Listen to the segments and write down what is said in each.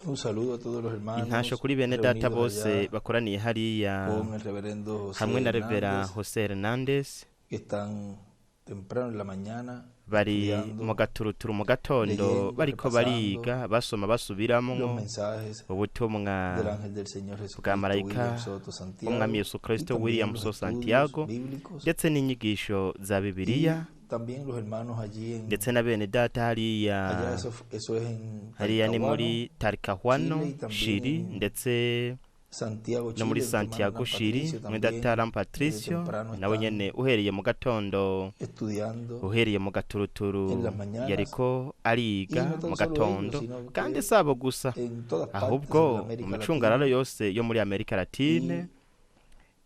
Un saludo a todos los Intasho hermanos kuri bene data reunidos bose allá bakoraniye hariya con el reverendo José hamwe na Revera Hernández, Jose Hernandez, que están temprano en la mañana bari mu estudiando, gaturuturu mu gatondo leyendo, bariko repasando bariga basoma basubiramwo los mensajes ubutumwa del ángel del Señor bwa Jesucristo marayika William Soto w'umwami Santiago Yesu y Kristo también William los So estudios Santiago bíblicos ndetse n'inyigisho za Bibiliya y también los hermanos allí en ndetse na bene data hariya allá eso es en hariya ni Talcahuano, muri Talcahuano Chile y también Shiri en ndetse Santiago, no muri Chile, el hermano Santiago Nan Shiri Patricio mwene también data Ram desde Patricio temprano nawe están nyene uhereye mu gatondo estudiando uhereye mu gaturuturu en las mañanas yariko y ariga no mu tan solo ellos, gatondo sino kandi que sabo gusa en todas partes en ahubwo mu América Latina micungararo yose yo muri Amerika Latine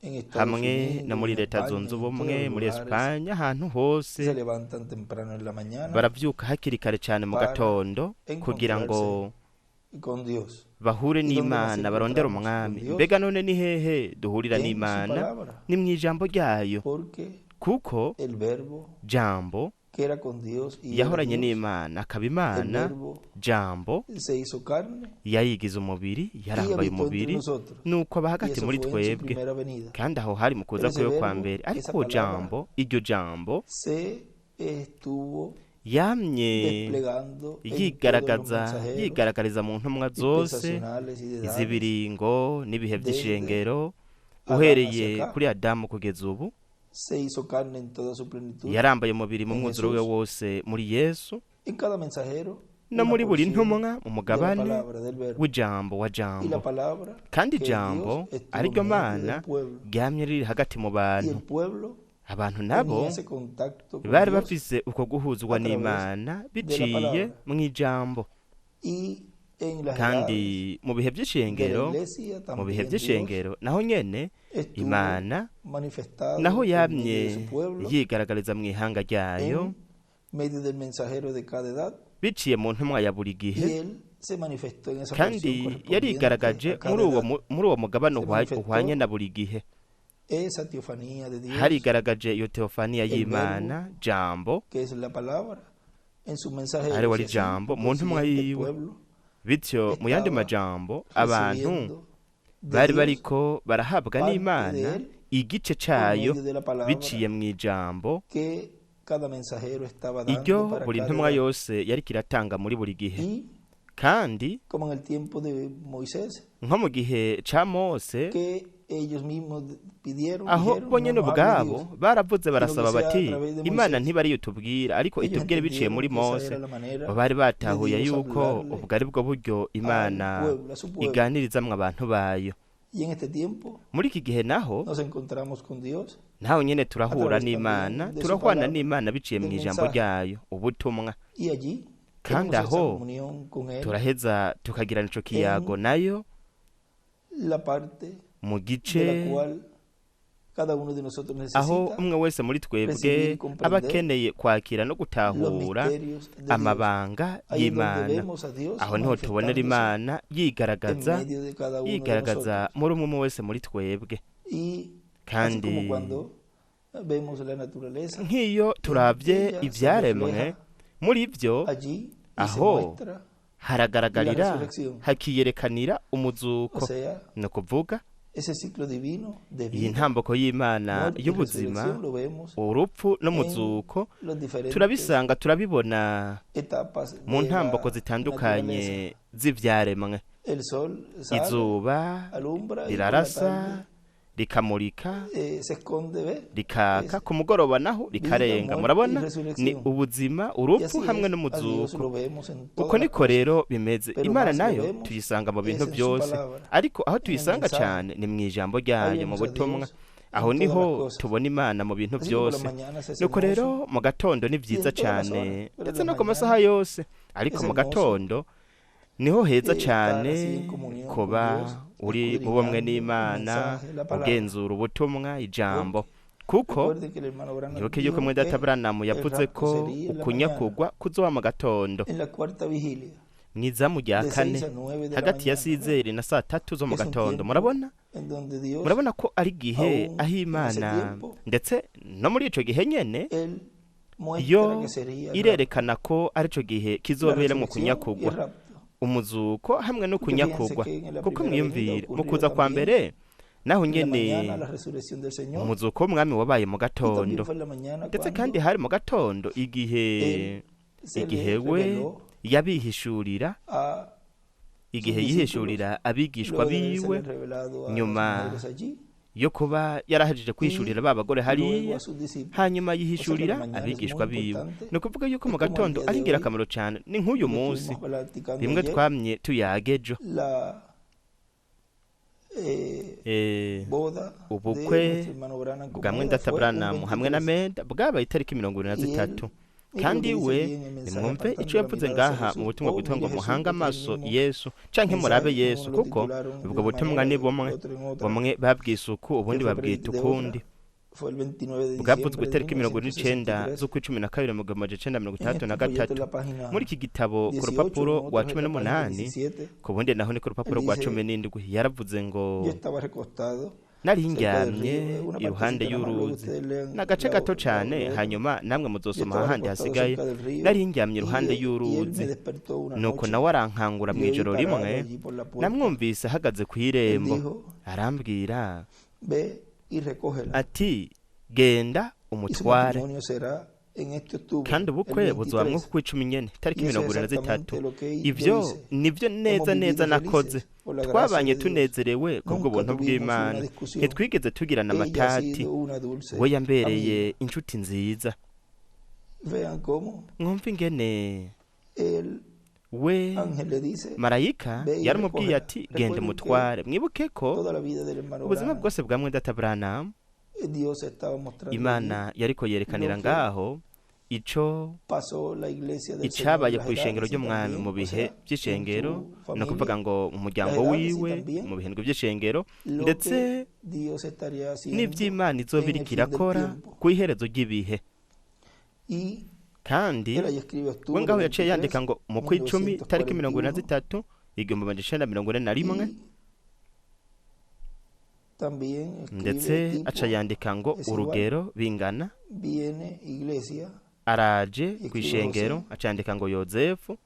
y en Estados hamwe no Unidos, muri en Leta España, Zunze en todos Ubumwe los muri lugares Espanya ahantu hose se levantan temprano en la mañana baravyuka hakiri kare cane mu para gatondo kugira ngo encontrarse con Dios. bahure ¿Y dónde nos n'Imana barondere encontramos con umwami. Dios? Mbega none ni hehe duhurira En su n'Imana? palabra, Ni mw'ijambo ryayo, porque kuko el verbo jambo que era con Dios y era yahoranye Dios, n'Imana akaba el Imana, verbo jambo se hizo carne yayigize umubiri y yarambaye habitó entre umubiri nosotros. nuko aba Y hagati eso muri fue en su twebwe. primera venida. Kandi aho hari mu kuza Pero ese kwiwe kwa verbo, mbere. Ariko esa uwo palabra, jambo, iryo jambo se estuvo yamye desplegando en todos los yigaragaza mensajeros yigaragariza mu ntumwa zose dispensacionales y de edades, iz'ibiringo n'ibihe desde vy'ishengero Adán hacia uhereye acá, kuri Adamu kugeza ubu. se hizo carne en toda su plenitud Yarambaye umubiri mu en mwuzuro we Jesús. wose muri Yesu En cada mensajero, no una muri buri porción ntumwa mu de la mugabane palabra del verbo. w'ijambo wa Y la jambo. palabra Kandi que es ijambo Dios estuvo ariryo en medio Mana del pueblo. ryamye riri hagati mu Y bantu. el pueblo Abantu nabo tenía ese contacto con bari Dios bafise uko guhuzwa a través n'Imana de la biciye palabra. mw'ijambo. Y en las edades Kandi mu bihe de la vy'ishengero iglesia mu bihe también Dios vy'ishengero naho nyene estuvo Imana naho manifestado por medio de yamye su pueblo yigaragariza mw'ihanga ryayo en medio del mensajero de cada edad biciye mu ntumwa ya buri y gihe. él se manifestó en esa porción Kandi correspondiente yarigaragaje a cada muri uwo edad. muri uwo mugabane Se uhwanye manifestó na buri gihe. esa teofanía de Dios, Harigaragaje iyo teofaniya el verbo y'Imana jambo que es la palabra, en sus ari mensajeros wari y así, jambo por mu ntumwa consiguiente, el yiwe. pueblo Bityo mu yandi estaba majambo abantu recibiendo de bari Dios bariko barahabwa parte de n'Imana él igice por cayo medio de la palabra biciye mw'ijambo que cada mensajero estaba dando iryo para buri cada ntumwa edad. yose yariko iratanga muri buri gihe. Y Kandi como en el tiempo de Moisés, nko mu gihe ca Mose que ellos mismos pidieron, aho dijeron, bo no nyene nos hable ubwabo Dios, baravuze sino que barasaba sea a bati través de Imana Moisés. ntibari itubwira ariko Ellos itubwire biciye entendieron muri que esa Mose. era la manera Bo bari de batahuye Dios yuko hablarle ubwo ari bwo buryo al Imana pueblo, a su pueblo. iganirizamwo abantu bayo. Y en este tiempo Muri iki gihe naho nos encontramos con Dios naho nyene a turahura través n'Imana también de su turahwana palabra, n'Imana biciye del mw'ijambo mensaje. ryayo ubutumwa. Y allí Kandi tenemos esa aho comunión con Él turaheza tukagirana ico kiyago en nayo la parte mu de gice la cual cada uno de nosotros aho necesita umwe wese muri twebwe recibir y aba comprender akeneye kwakira no los gutahura misterios de Dios. amabanga Ahí es donde y'Imana. vemos a Dios Aho niho tubonera manifestándose Imana en yigaragaza medio de cada uno de yigaragaza nosotros. muri umwe wese muri twebwe. Y así Kandi como cuando vemos la naturaleza, nk'iyo en turavye ella se ivyaremwe refleja muri vyo allí y se aho muestra la haragaragarira resurrección. hakiyerekanira O umuzuko. sea, Ni ukuvuga ese ciclo divino de iyi vida, ntamboko y'Imana muerte y y'ubuzima resurrección lo vemos urupfu en n'umuzuko las diferentes turabisanga turabibona etapas mu de ntamboko la zitandukanye naturaleza. z'ivyaremwe. El sol sale, Izuba alumbra y por la rirarasa tarde rikamurika se esconde, ¿ve? rikaka Es ku mugoroba naho vida, rikarenga. muerte y Murabona ni resurrección. ubuzima Y urupfu así hamwe es, a Dios n'umuzuko. lo vemos en Uko todas las niko cosas, rero bimeze. pero Imana más lo nayo vemos tuyisanga mu es bintu en su byose palabra, ariko aho en el tuyisanga mensaje. cane ni mw'ijambo Ahí ryayo mu vemos a butumwa. Dios Aho en todas las niho cosas. tubona Imana mu bintu Así que por la byose. mañana es Nuko hermoso rero mu gatondo ni y vyiza en todas las horas, cane pero en ndetse la no ku mañana masaha yose ariko es mu hermoso gatondo niho heza estar cane así en comunión con kuba Dios, uri mu bumwe escudriñando el n'Imana mensaje, la palabra. ugenzura ubutumwa ijambo. Porque Kuko recuerden que el hermano Branham ntibuke yuko dijo mwene data que Branham el yavuze rapto ko sería en la mañana, ukunyakugwa kuzoba mu gatondo en la cuarta vigilia, mw'izamu rya de kane 6 a 9 de la hagati ya mañana, ¿ve? sizeri na saa tatu zo mu Es un gatondo. tiempo Murabona en donde Dios, murabona ko ari igihe aún aho en ese Imana tiempo, ndetse no muri ico gihe nyene Él muestra yo que sería el rapto, irerekana ko arico gihe la kizoberamwo resurrección y el kunyakugwa rapto. Umuzuko hamwe no Porque fíjense kunyakugwa. que en la Kuko primera venida mwiyumvire, mu ocurrió kuza kwa también mbere naho en la nyene mañana la resurrección del Señor, umuzuko w'umwami wabaye mu y también gatondo, fue en la mañana ndetse kandi cuando hari mu gatondo igihe Él se igihe le we reveló yabihishurira, a igihe sus discípulos, yihishurira abigishwa luego de haberse biwe, revelado a las nyuma mujeres allí, yo kuba yarahejije y kwihishurira ba bagore luego hariya, a sus discípulos. hanyuma O sea que la yihishurira mañana es abigishwa muy biwe. importante. Ni ukuvuga yuko Es mu como el gatondo día ari de hoy, ingirakamaro cyane, ni nk'uyu lo que munsi estuvimos platicando rimwe ayer, twamye tuyaga ejo, la boda de ubukwe nuestro hermano Branham con bwa Meda mwendata fue un Branham hamwe na 23. Meda bwabaye itariki mirongo ibiri na Y él, zitatu. mire lo Kandi que dice we allí en el mensaje, nimwumve ico apartando la yavuze mirada hacia ngaha mu Jesús, butumwa o bwitwa ngo mire Jesús, muhange porque es el amaso mismo Yesu canke murabe mensaje, Yesu, uno lo kuko titularon de ubwo una butumwa manera ni y bumwe, otro en otra, bumwe babwise uku, que ubundi fue babwita de ukundi. otra, fue el 29 de Bwavuzwe diciembre de itariki 99 1963. z'ukwicumi na kabiri mu gihumbi amajana icenda mirongo En itandatu na este folleto gatatu. en la página Muri iki gitabo ku 18, rupapuro en rwa otro es cumi en la página n'umunani, 17, ku bundi naho ni ku rupapuro él rwa dice, 17, yaravuze ngo yo estaba recostado nari cerca del ndyamye río, es una iruhande partecita nada más, luego y'uruzi, ustedes ni lean agace gato la cane, otra. hanyuma namwe Yo muzosoma estaba ahandi recostado hasigaye. cerca del río Nari ndyamye y, iruhande y él me y'uruzi, despertó una nuko noche nawe arankangura y mu le vi ijoro parado rimwe, allí por la puerta. namwumvise ahagaze Él kw'irembo, dijo, arambwira ve y recógela. ati genda Y su umutware, matrimonio será en este octubre, kandi el ubukwe buzoba 23. mw'uku kw'icumi nyene, itariki Y eso mirongo es ibiri na zitatu. exactamente lo que yo Ivyo hice. nivyo Hemos neza neza vivido nakoze. felices por la gracia Twabanye de Dios. tunezerewe kubwo Nunca buntu tuvimos una bw'Imana, discusión. ntitwigeze tugirana Ella ha amatati. sido una dulce We yambereye amiga. inshuti nziza. Vean cómo Mwumve ingene el we ángel le dice, marayika ve y yaramubwiye recógela. ati genda Recuerden que umutware. Mwibuke ko toda la vida del hermano ubuzima Branham, bwose bwa mwendata Branham, Dios estaba mostrando allí Imana yariko yerekanira lo que ngaho ico pasó la iglesia del Señor en icabaye las ku ishengero edades y ry'umwami mu también, o bihe sea, en vy'ishengero, su ni ukuvuga familia, ngo mu las muryango edades y wiwe, también mu bihindwe vy'ishengero, lo ndetse que Dios estaría haciendo n'ivy'Imana izoba en el iriko fin del irakora tiempo. kw'iherezo ry'ibihe. Y Kandi él ahí escribe we octubre ngaho yaciye 23, yandika ngo mu kw'icumi itariki mirongo ine na 1941, zitatu 1941, y también escribe ndetse aca tipo, yandika ngo es igual, urugero bingana, viene iglesia, araje y escribe kw'ishengero, José, aca yandika ngo Yozefu,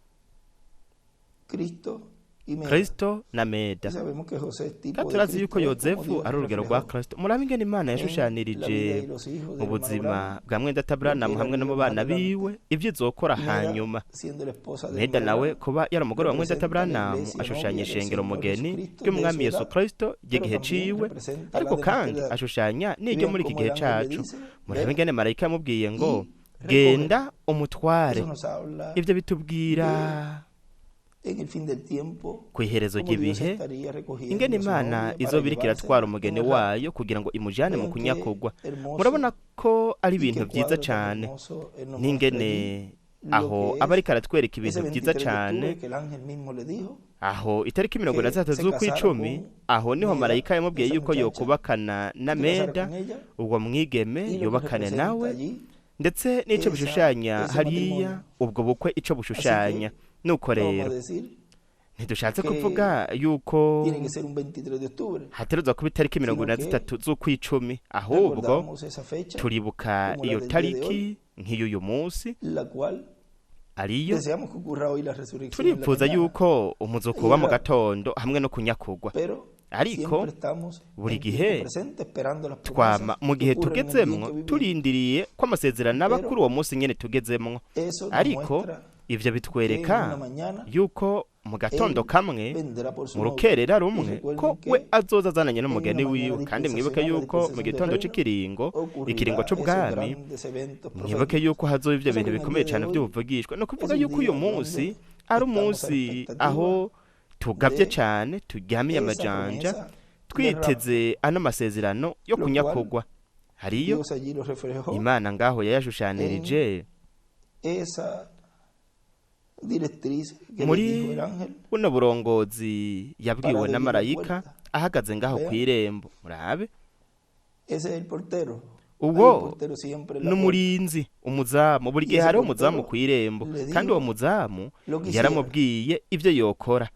Cristo y Meda. Kristo na Y Meda. sabemos que José es tipo Kandi de turazi yuko Cristo, ¿eh? Como Yozefu Dios ari urugero rwa reflejó Kristo. Murabe ingene Imana en la vida yashushanirije y los hijos mu del hermano buzima Branham bwa mwendata lo que Branham él hamwe no haría mu más bana adelante. biwe, ivyo izokora Meda, hanyuma. siendo la esposa del Meda hermano nawe Branham, kuba yari umugore wa mwendata representa la Branham, iglesia ashushanya novia del ishengero Señor mugeni Jesucristo de ry'umwami su Yesu edad, Kristo pero ry'igihe también ciwe, representa la ariko de nuestra kandi edad. ashushanya Y n'iryo vean muri iki cómo el gihe ángel le cacu. dice, Murabe ve ingene marayika yamubwiye ngo y genda recógela. umutware. Eso nos habla Ivyo bitubwira de en el fin del tiempo kw'iherezo cómo Dios ry'ibihe, estaría recogiendo ingene a su Imana novia para izoba iriko iratwara llevársela en umugeni el rapto. wayo kugira ngo imujane mu Vean qué kunyakugwa. hermoso Murabona ko ari y ibintu qué vyiza cuadro tan cane, hermoso él nos muestra allí n'ingene lo aho que aba es ariko aratwereka ibintu ese vyiza 23 de cane. octubre que el ángel mismo le dijo Aho itariki mirongo que na zitatu se casara z'ukw'icumi, con aho niho Meda, marayika yamubwiye esa yuko muchacha, yokubakana na se casara Meda, con ella, uwo mwigeme y lo que yubakane representa nawe, allí ndetse n'ico esa, bishushanya ese hariya, matrimonio. ubwo bukwe ico Así bushushanya. que Nuko no vamos a rero decir ntidushatse que kuvuga yuko tiene que ser un 23 de octubre, haterezwa kuba itariki mirongo sino ine na que zitatu z'ukw'icumi, ahubwo recordamos esa fecha turibuka como la iyo del día de hoy, tariki nk'iy'uyu munsi, la cual ariyo deseamos que ocurra hoy la resurrección en la turifuza mañana yuko umuzuko y uba el mu rapto, gatondo hamwe no kunyakugwa. pero Ariko siempre estamos buri en tiempo gihe presente esperando las twama promesas mu que gihe ocurren en el día en tugezemwo que vivimos. turindiriye ko amasezerano aba Pero kuri uwo munsi nyene tugezemwo. eso nos Ariko muestra ivyo que en bitwereka una mañana yuko mu gatondo él kamwe, vendrá por su mu novia. rukerera Y rumwe, ko recuerden we que azoza azananye en una n'umugeni mañana wiwe. Kandi mwibuke dispensacional, la yuko mu dispensación del gitondo reino, c'ikiringo, ikiringo ocurrirá esos c'ubwami, grandes eventos mwibuke proféticos. yuko hazoba ivyo O sea bintu que en el bikomeye día de cane hoy vy'ubuvugishwa. Ni es ukuvuga un yuko uyu día munsi donde ari estamos a la umunsi expectativa aho tugavye de cane, turyamiye esa amajanja, promesa del rapto, twiteze ano masezerano yo lo cual kunyakugwa. Hariyo Dios allí lo reflejó Imana ngaho en yayashushanirije esa directriz que le muri dijo el ángel buno burongozi yabwiwe parado na allí en la marayika puerta. ahagaze ngaho Vean, kw'irembo. Murabe ese es el portero. Hay un uwo portero siempre en la puerta. n'umurinzi, umuzamu. Buri Y gihe ese hariho umuzamu portero kw'irembo, le kandi uwo dijo muzamu lo que hiciera. yaramubwiye ivyo yokora.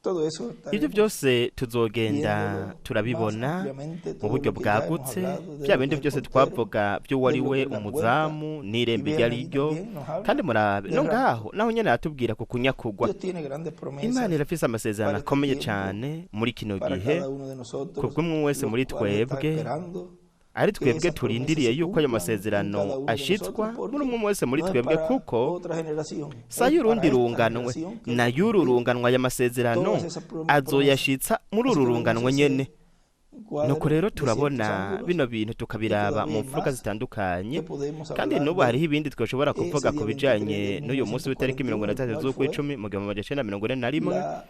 Todo eso Ibyo estaremos byose tuzogenda viéndolo más turabibona ampliamente, mu todo buryo lo que ya hemos bwagutse, hablado de bya lo bindi que es el byose portero, twavuga by'uwo de ari lo we que es la puerta. umuzamu Y n'irembo iryo vean ari allí ryo. también nos Kandi habla murabe del no rapto. ngaho naho nyene aratubwira ku kunyakugwa. Dios tiene grandes Imana promesas irafise amasezerano para este akomeye tiempo, cane muri kino para gihe cada uno de nosotros, kubw'umwe wese los muri cuales está twebwe, esperando ari que twebwe esas promesas turindiriye se yuko ayo cumplan en masezerano cada uno de ashitswa nosotros, muri porque umwe wese muri no es twebwe, para kuko otra generación, si es ay'urundi para esta runganwe generación que na va a y'uru cumplir runganwe aya masezerano todas esas promesas. azoyashitsa muri Así uru que vemos runganwe ese nyene. Nuko cuadro rero de ciertos turabona ángulos bino bintu y tukabiraba todavía mu hay mfuruka más zitandukanye, que podemos kandi hablar n'ubu de hariho ibindi twoshobora ese kuvuga ku día 23 bijanye de n'uyu munsi w'itariki mirongo 1941, itatu cual fue z'ukwicumi mu 1941, la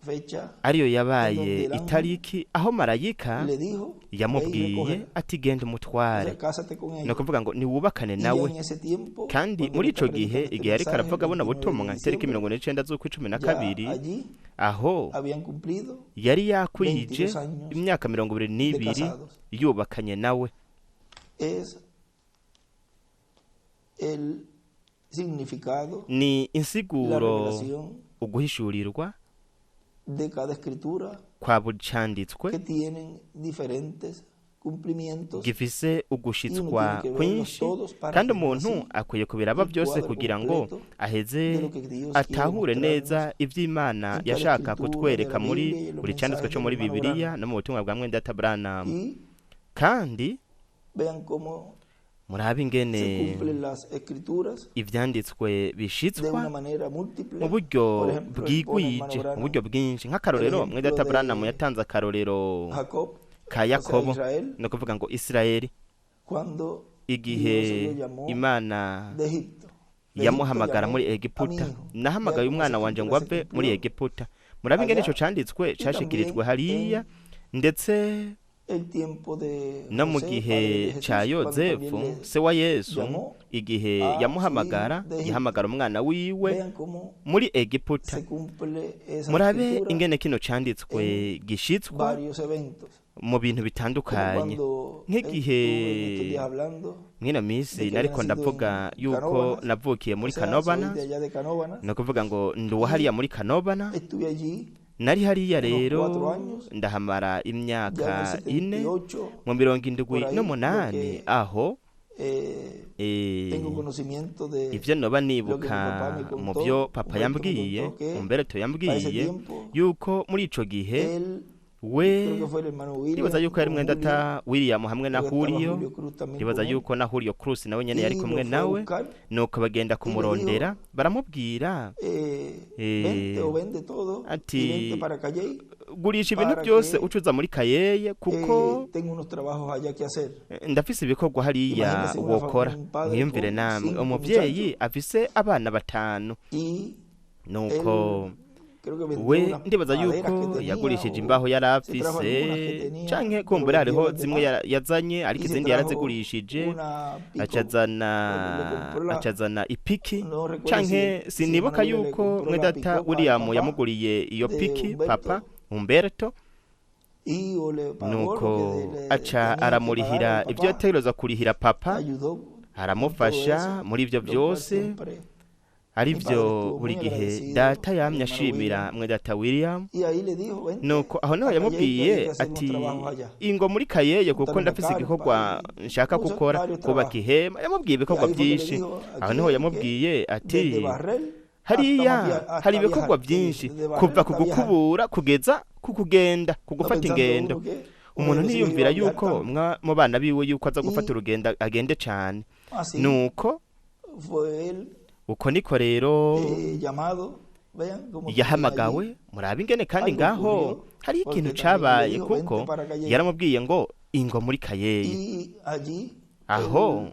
fecha ariyo en yabaye donde el ángel itariki aho marayika le dijo: ve y yamubwiye recógela, ati genda o umutware, sea, cásate con ni ella. ukuvuga ngo niwubakane Y ya nawe. en ese tiempo, Kandi cuando muri él está ico gihe, predicando este igihe ariko mensaje, el aravuga buno 29 de butumwa itariki diciembre, 19 z'ukwicumi na ya kabiri, allí aho habían cumplido yari yakwije 22 años imyaka mirongo ibiri de n'ibiri casados. yubakanye nawe. Es el significado, Ni la insiguro, revelación uguhishurirwa de cada escritura kwa buri canditswe que tienen diferentes cumplimientos gifise y uno ugushitswa tiene que verlos kwinshi, todos para kandi tener umuntu así akwiye kubiraba el byose cuadro kugira ngo completo aheze de lo que Dios quiere atahure neza mostrarnos ivy'Imana en cada yashaka escritura de kutwereka la muri Biblia y en los buri canditswe mensajes co del muri hermano Bibiliya Branham. no mu butumwa bwa mwene Branham. Y Kandi vean cómo murabe se ingene cumplen las escrituras ivyanditswe de bishitswa una manera mu múltiple. Por buryo ejemplo, él pone, hermano bwigwije, mu Branham, buryo bwinshi. el Nk'akarorero, ejemplo mwene Branham de yatanze akarorero Jacob, ka o sea, Yakobo, Israel, ni ukuvuga ngo Isirayeli, cuando igihe Dios lo llamó Imana de Egipto. De Egipto yamuhamagara llamé muri a mi Egiputa, hijo. Vean nahamagaye cómo esa umwana wanje ngo escritura se ave muri cumplió Egiputa. Murabe ingene ico allá canditswe y cashikirijwe también hariya, en ndetse el tiempo de no mu José, gihe padre de ca Jesús, cuando también Yozefu le se wa Yesu, llamó igihe a su hijo yamuhamagara, de Egipto. yahamagara umwana wiwe Vean cómo muri Egiputa. se cumple esa Murabe escritura ingene kino canditswe en gishitswa varios eventos. mu bintu Como bitandukanye, cuando nk'igihe estuve en estos días hablando mwino minsi de que había nariko nacido ndavuga en yuko Canóvanas, navukiye o muri sea, soy Kanobana, de allá de Canóvanas, ni ukuvuga ngo ndi uwa hariya y muri Kanobana. estuve allí Nari hariya unos rero 4 años, ndahamara ya en el imyaka 4, 78, mu mirongo indwi por ahí, lo n'umunani que aho tengo conocimiento de ivyo noba lo que mi nibuka papá me mu contó, vyo papa Humberto me yambwiye, contó que Humberto a ese yambwiye tiempo yuko muri ico gihe él, we creo que fue el hermano ndibaza William yuko yari con mwene Julio, data William hamwe na creo que estaba Julio, Julio Cruz también ndibaza con él, yuko na Julio Cruz nawe nyene yari y kumwe lo fue a nawe, buscar nuko bagenda y le dijo, kumurondera baramubwira vente eh, o vende todo y ati vente para Calley gurisha ibintu para byose que ucuza muri Kayeye kuko tengo unos trabajos allá que hacer. ndafise ibikorwa hariya Imagínense una wokora. un padre Mwiyumvire con namwe 5 umuvyeyi muchachos afise abana 5, y nuko él creo que vendió we unas ndibaza maderas que yuko tenía yagurishije o imbaho yari se trajo algunas que afise, tenía, canke pero kumbura vendió hariho las zimwe demás yazanye ariko y se izindi trajo yarazigurishije, una pico, acazana le compró la, acazana ipiki, no recuerdo si canke el, si el hermano sinibuka William le yuko compró la mwedata pick-up al William papá yamuguriye iyo de piki papa Humberto Humberto, y o le pagó lo nuko que le aca tenía que pagar al aramurihira ivyo papá, yategerezwa kurihira papa, ayudó con todo aramufasha eso, muri ivyo lo cual vyose, siempre ari mi padre vyo estuvo buri muy gihe agradecido data al yamye hermano ashimira William. mwedata William. Y ahí le dijo, vente Nuko aho niho a Calley que hay yamubwiye que hacer unos ati trabajos allá, ingo muri Kayeye kuko montar una ndafise carpa igikorwa y nshaka puso gukora, varios kubaka trabajos. ihema. Yamubwiye Y ibikorwa ahí fue que le byinshi. dijo Aho aquí niho hay que yamubwiye ati desde Barrel hasta hariya hasta hari ibikorwa viajar. Le dijo, byinshi desde Barrel kuva ku hasta viajar. gukubura kugeza ku kugenda ku No gufata pensando ingendo. uno que uno Umuntu de los hijos iba ntiyumvira a viajar yuko tanto. mu bana biwe yuko aza gufata Y urugendo agende cane. así Nuko fue él uko niko rero llamado. Vean cómo también allí yahamagawe. Murabe ingene kandi algo ngaho ocurrió, hariho ikintu porque también le cabaye, dijo, vente kuko para Calley. yaramubwiye ngo ingo muri Kayeye. Y allí Aho él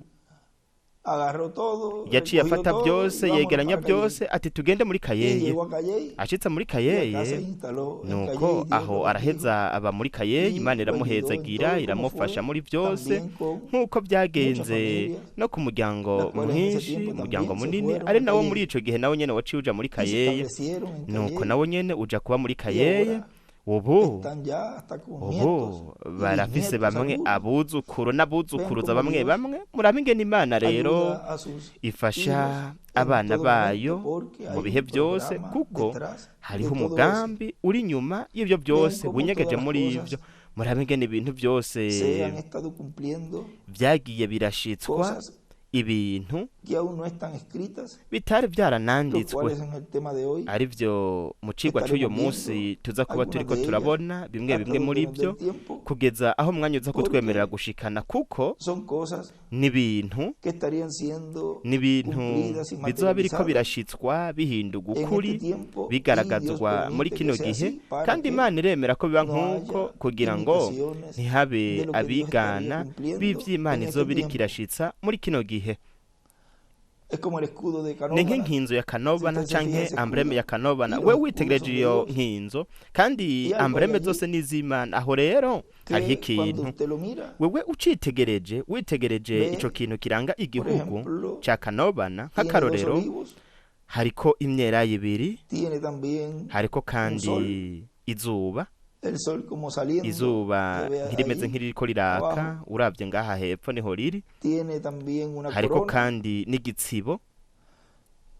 agarró todo, yaciye recogió afata todo y byose, vámonos yegeranya para Calley. byose ati tugende muri Y Kayeye. llegó a Calley Ashitse muri y acá Kayeye, se instaló en Calley nuko y Dios aho lo bendijo araheza aba muri Kayeye, y Imana lo ayudó en iramuhezagira, todo, como iramufasha fue muri byose, también con nk'uko muchas byagenze familias, no ku muryango las cuales en ese mwinshi, tiempo umuryango también se munini fueron ari a nawo muri Calley ico gihe nawo nyene waciye uja muri y se Kayeye, establecieron en nuko Calley nawo nyene uja kuba muri y Kayeye. ahora Ubu están ya hasta con nietos ubu y barafise bisnietos bamwe algunos. abuzukuru Ven n'abuzukuruza cómo bamwe Dios bamwe. Murabe ingene Imana rero ayuda a sus ifasha hijos en abana todo bayo momento, porque mu hay bihe un byose, programa kuko detrás hariho de todo eso. umugambi uri inyuma y'ibyo Ven byose cómo winyegeje todas las muri cosas ibyo. Murabe ingene ibintu byose se han estado cumpliendo, vyagiye birashitswa, cosas ibintu que aún no están escritas, bitari lo byarananditswe, cual es en el tema de hoy. ari byo mu cigwa c'uyu Estaremos viendo munsi tuza kuba algunas turiko de ellas turabona bimwe hasta bimwe donde muri nos dé byo el tiempo, kugeza aho umwanya uza kutwemerera porque gushikana, kuko son cosas n'ibintu que estarían siendo n'ibintu cumplidas y bizoba biriko materializadas birashitswa, bihinduka en este ukuri, tiempo, y Dios bigaragazwa muri permite kino que sea gihe, así para kandi que Imana iremera ko biba no nk'uko haya kugira ngo imitaciones ntihabe de lo que Dios estaría abigana cumpliendo b'ivy'Imana en este izoba iriko tiempo. irashitsa muri kino gihe. Es como el escudo de Ni Canóvana. nk'inkinzo ya Si Kanobana usted se fija canke ese ambreme escudo, ya Kanobana. y We los escudos witegereje son de iyo Dios. nkinzo, kandi Y algo hay ambreme allí zose n'iz'Imana. Aho rero hariho que cuando ikintu usted lo mira, wewe ucitegereje, witegereje ico ve, kintu kiranga por igihugu ejemplo, ca Kanobana, tiene dos nk'akarorero olivos, hariko imyelayo ibiri, tiene también hariko un kandi sol, izuba, el sol como saliendo, izuba se ve ntirimeze ahí nk'iririko riraka, abajo, uravye ngaha hepfo niho riri, tiene también una hariko corona. kandi n'igitsibo.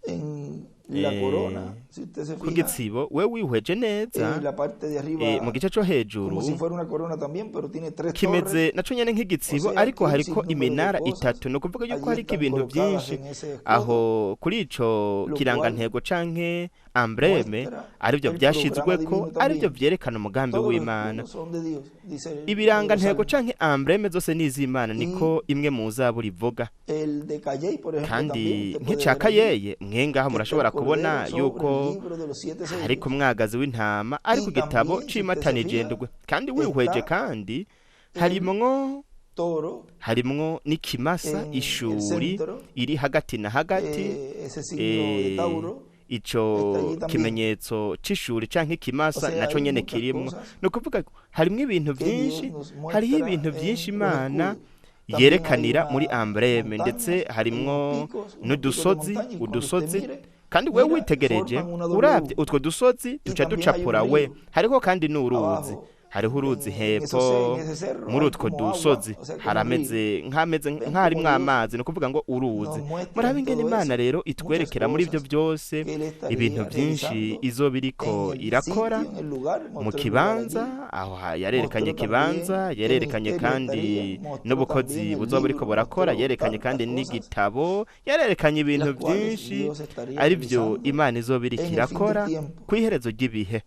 En la Eh, corona, si usted se ku fija, gitsibo we wihweje neza, en la parte de mu arriba, gice co hejuru como si fuera una corona también, pero tiene tres kimeze torres, naco nyene o nk'igitsibo, sea ariko que un hariko sinnúmero de iminara cosas itatu. Ni ukuvuga yuko allí hariko están ibintu colocadas vyinshi en ese escudo, aho kuri ico lo cual kirangantego canke ambreme, muestra arivyo el programa vyashizweko, divino arivyo también. vyerekana umugambi Todos los w'Imana. escudos son de Dios, dice uno de los Ibirangantego salmos. canke ambreme zose n'iz'Imana, Y niko imwe mu zaburi ivuga. el de Cayey, por ejemplo, Kandi también usted puede nk'ica ver allí Kayeye, mwe ngaho que está el murashobora kubona cordero sobre el yuko libro de los siete hariko sellos. umwagazi w'intama ari Y ku gitabo también, si usted se c'imatanije fija, ndwi, kandi wihweje está kandi el harimwo toro harimwo n'ikimasa en el ishuri centro, iri hagati na hagati, ese signo de eh, Tauro ico está allí también. kimenyetso c'ishuri canke O ikimasa sea, naco hay nyene muchas kirimwo. cosas Ni ukuvuga ko harimwo ibintu que Dios vyinshi, nos hariho muestra ibintu vyinshi en los Imana escudos. También hay yerekanira muri unas ambreme, ndetse montañas, hay unos harimwo picos de n'udusozi montaña, y cuando usted udusozi, mire, kandi wewe mira, witegereje forman una uravye W. utwo dusozi Y duca también hay un ducapura we, río hariho kandi n'uruzi, abajo. hariho uruzi En esos, hepfo en ese cerro muri hay utwo como agua, dusozi, o sea, como un río. harameze nk'ameze Ven nk'aharimwo cómo Dios amazi, ni ukuvuga ngo uruzi. nos muestra Murabe en ingene todo Imana eso rero muchas itwerekera muri ivyo cosas byose que Él ibintu estaría vyinshi realizando izoba iriko en el irakora sitio, en el lugar, mu mostró el lugar allí, kibanza aho yarerekanye mostró también ikibanza, qué yarerekanye ministerio kandi estaría, mostró n'ubukozi también el buzoba buriko libro, burakora, mostró yerekanye tantas kandi cosas n'igitabo, yerekanye ibintu las cuales vyinshi Dios estaría arivyo realizando Imana izoba iriko en el fin del irakora tiempo. kw'iherezo ry'ibihe.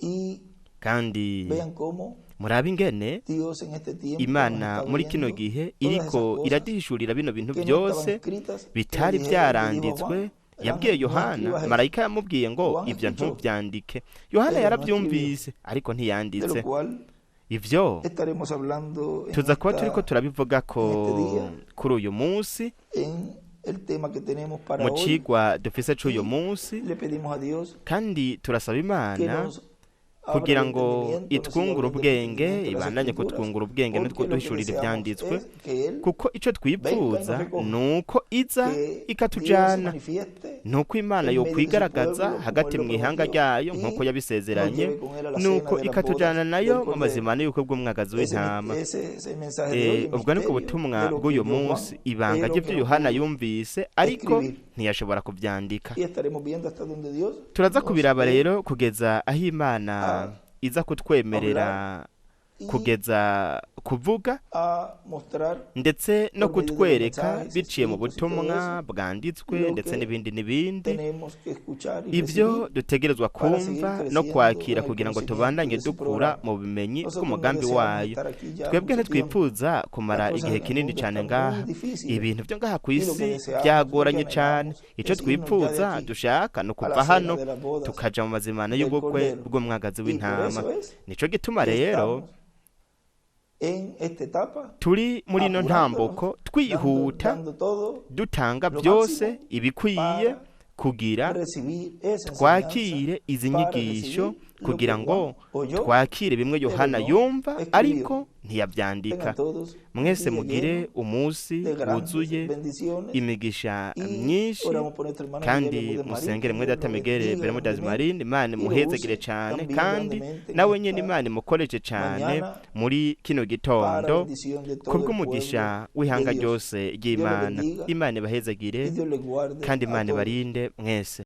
Y Kandi vean cómo murabe ingene Dios en este tiempo nos Imana está muri kino abriendo gihe todas esas iriko cosas iraduhishurira bino bintu que no estaban byose escritas, que le bitari dije, le dijo a vyaranditswe. Juan, el Yabwiye ángel, no Yohana, escribas eso. marayika yamubwiye ngo Juan ivyo escuchó, ntuvyandike. Yohana pero no escribió. yaravyumvise ariko De ntiyanditse. lo cual Ivyo estaremos hablando en tuza kuba turiko esta, turabivuga en este día, ko kuri uyu munsi en el tema que tenemos para mu hoy, cigwa dufise c'uyu y munsi, le pedimos a Dios kandi turasaba que Imana nos abra kugira el ngo entendimiento, nos siga itwungure abriendo el ubwenge, entendimiento de las ibandanye escrituras, kutwungura ubwenge porque lo que n'utwuduhishurira deseamos ivyanditswe, es que Él kuko ico venga y nos twipfuza recoja, nuko iza que Dios se ikatujana, manifieste nuko Imana en medio de su yokwigaragaza pueblo como hagati Él lo mw'ihanga prometió ryayo nk'uko y nos yabisezeranye, lleve con Él a la cena nuko de las bodas ikatujana nayo del mu Cordero. mazimano y'ubukwe bw'umwagazi Ese, w'intama. ese es el mensaje de hoy, el Ubwo nibwo misterio de butumwa lo que bw'uyu oyó Juan, munsi, ibanga pero ry'ivyo que no Yohana pudo yumvise ariko escribir. ntiyashobora kuvyandika. Y estaremos viendo hasta donde Dios Turaza nos kubiraba dé rero kugeza aho Imana a iza kutwemerera hablar y kugeza kuvuga a mostrar ndetse no por medio de los kutwereka mensajes biciye mu escritos y todo butumwa eso bwanditswe lo ndetse que n'ibindi n'ibindi, tenemos que escuchar y ivyo recibir dutegerezwa para seguir kumva no creciendo kwakira en el kugira ngo conocimiento tubandanye de su dukura programa. mu bumenyi Nosotros no bw'umugambi deseamos wayo. estar aquí ya Twebwe mucho tiempo. ntitwifuza kumara Las cosas igihe en el kinini mundo cane están ngaha. muy difíciles Ibintu vyo ngaha y lo que kw'isi deseamos, lo que byagoranye cane. anhelamos Ico es irnos ya de twipfuza aquí dushaka ni a ukuva la cena hano de las bodas tukaja mu mazimano del y'ubukwe Cordero. bw'umwagazi Y por w'intama. eso es Nico gituma que rero estamos en esta etapa turi muri ino apurándonos, ntambuko dando, twihuta, dando todo dutanga lo byose máximo ibikwiye para kugira recibir esa enseñanza, twakire izi para nyigisho, recibir lo Kugira que ngo Juan oyó, twakire bimwe Yohana no yumva escribió. ariko ntiyabyandika. Tengan todos Mwese un día mugire lleno umunsi de grandes wuzuye bendiciones imigisha y myinshi, oramos por nuestro hermano kandi Miguel Bermúdez Marín, musengere que mwe Dios data lo Miguel bendiga Bermudez grandemente Marin, Imana y lo imuhezagire use cyane, también kandi grandemente en nawe nyene esta Imana imukoreshe cyane mañana muri kino para gitondo bendición de todo el kubw'umugisha pueblo w'ihanga de Dios. ryose Dios les ry'Imana. bendiga Imana ibahezagire y Dios les guarde kandi a Imana todos. ibarinde mwese.